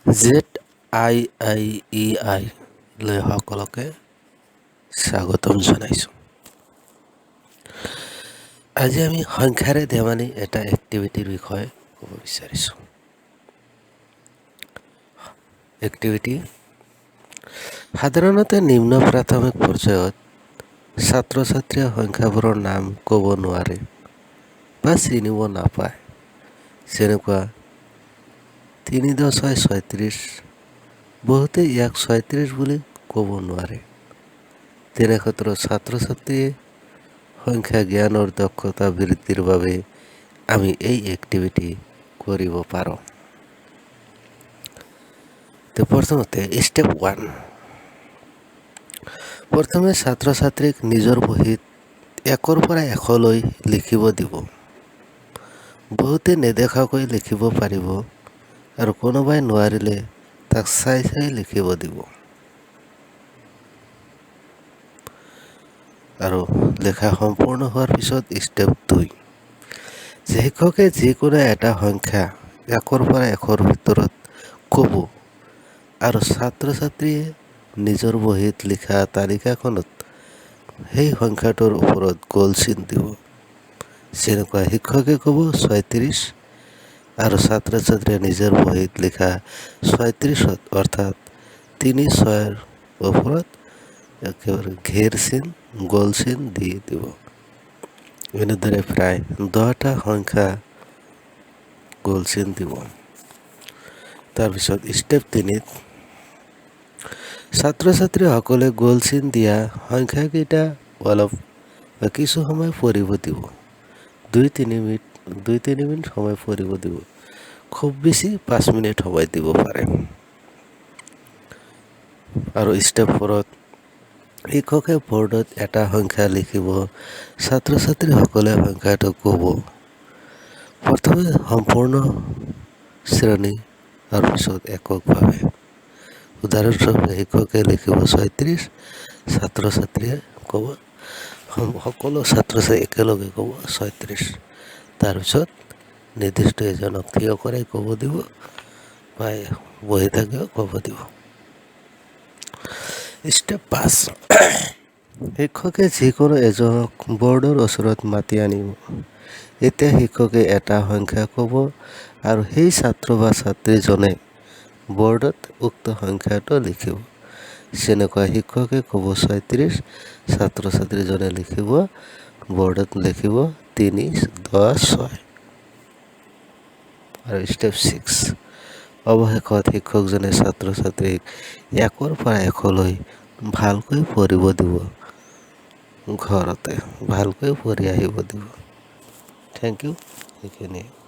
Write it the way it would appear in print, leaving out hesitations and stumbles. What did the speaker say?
Z I I E I লৈ সকলোকে স্বাগতম জনাইছোঁ। আজি আমি সংখ্যাৰে ধেমালি এটা এক্টিভিটিৰ বিষয়ে ক'ব বিচাৰিছোঁ। এক্টিভিটি সাধাৰণতে নিম্ন প্ৰাথমিক পৰ্যায়ত ছাত্ৰ ছাত্ৰীয়ে সংখ্যাবোৰৰ নাম ক'ব নোৱাৰে বা চিনিব নাপায়। যেনেকুৱা 3 10 6 36, বহুতে ইয়াক 36 বুলি ক'ব নোৱাৰে। তেনে ক্ষেত্ৰত ছাত্ৰ ছাত্ৰীয়ে সংখ্যা জ্ঞানৰ দক্ষতা বৃদ্ধিৰ বাবে আমি এই এক্টিভিটি কৰিব পাৰোঁ। তো প্ৰথমতে ষ্টেপ 1, প্ৰথমে ছাত্ৰ ছাত্ৰীক নিজৰ বহীত 1ৰ পৰা 100লৈ লিখিব দিব। বহুতে নেদেখাকৈ লিখিব পাৰিব আৰু কোনোবাই নোৱাৰিলে তাক চাই চাই লিখিব দিব। আৰু লেখা সম্পূৰ্ণ হোৱাৰ পিছত ষ্টেপ 2, শিক্ষকে যিকোনো এটা সংখ্যা 1ৰ পৰা 100ৰ ভিতৰত ক'ব আৰু ছাত্ৰ ছাত্ৰীয়ে নিজৰ বহীত লিখা তালিকাখনত সেই সংখ্যাটোৰ ওপৰত গোল চিন দিব। যেনেকুৱা শিক্ষকে ক'ব 36 আৰু ছাত্ৰ ছাত্ৰীয়ে নিজৰ বহীত লিখা 36ত, অৰ্থাৎ 3 6ৰ ওপৰত একেবাৰে ঘেৰ চিন, গোল চিন দি দিব। এনেদৰে প্ৰায় 10টা সংখ্যা গোল চিন দিব। তাৰপিছত ষ্টেপ 3ত ছাত্ৰ ছাত্ৰীসকলে গোল চিন দিয়া সংখ্যাকেইটা অলপ বা কিছু সময় পঢ়িব দিব। 2-3 মিনিট, 2-3 মিনিট সময় পঢ়িব দিব। খুব বেছি 5 মিনিট সময় দিব পাৰে। আৰু ষ্টেপ 4ত শিক্ষকে বৰ্ডত এটা সংখ্যা লিখিব, ছাত্ৰ ছাত্ৰীসকলে সংখ্যাটো ক'ব। প্ৰথমে সম্পূৰ্ণ শ্ৰেণী, তাৰপিছত এককভাৱে। উদাহৰণস্বৰূপে, শিক্ষকে লিখিব 36, ছাত্ৰ ছাত্ৰীয়ে ক'ব, সকলো ছাত্ৰ ছাত্ৰী একেলগে ক'ব 36। তাৰপিছত নিৰ্দিষ্ট এজনক থিয় কৰাই ক'ব দিব বা বহি থাকিও ক'ব দিব। ষ্টেপ 5, শিক্ষকে যিকোনো এজনক বৰ্ডৰ ওচৰত মাতি আনিব। এতিয়া শিক্ষকে এটা সংখ্যা ক'ব আৰু সেই ছাত্ৰ বা ছাত্ৰীজনে বৰ্ডত উক্ত সংখ্যাটো লিখিব। যেনেকুৱা শিক্ষকে ক'ব 36, ছাত্ৰ ছাত্ৰীজনে লিখিব, বৰ্ডত লিখিব 3 10 6। আৰু ষ্টেপ 6, অৱশেষত শিক্ষকজনে ছাত্ৰ ছাত্ৰীক 1ৰ পৰা 100লৈ ভালকৈ পঢ়িব দিব। ঘৰতে ভালকৈ পঢ়ি আহিব দিব। Thank U, এইখিনিয়ে।